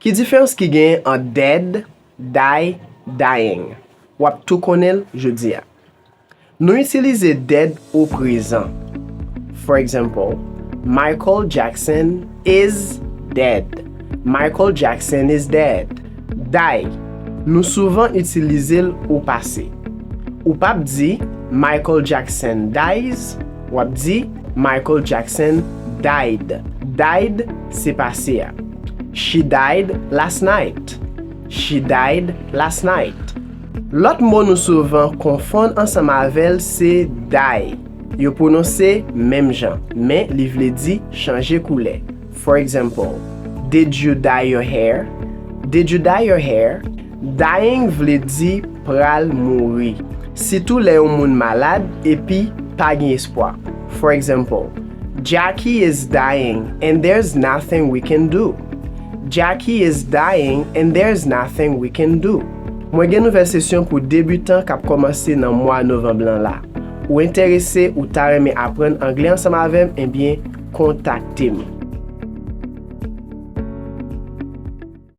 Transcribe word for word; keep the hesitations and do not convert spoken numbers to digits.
Ki diferans ki genyen ant dead, die, dying? W ap tou konnen l jodi a. Nou itilize dead o prezan. For example, Michael Jackson is dead. Michael Jackson is dead. Die. Nou souvan itilize l o pase. Ou p ap di Michael Jackson dies, w ap di Michael Jackson died. Died se pase a. She died last night. She died last night. Lòt mo nou souvan konfonn ansanm avè l se dye. Yo pwononse menm jan, men li vle di chanje koulè. For example, did you dye your hair? Did you dye your hair? Dying vle di pral mouri. Sitou lè yon moun malad epi pa gen espwa. For example, Jackie is dying and there's nothing we can do. Jackie is dying and there's nothing we can do. Mwen gen nouvèl sesyon pou debitan k ap kòmanse nan mwa novanm lan la. Ou enterese, ou ta renmen aprann anglè ansanm avè m, ebyen, kontakte m.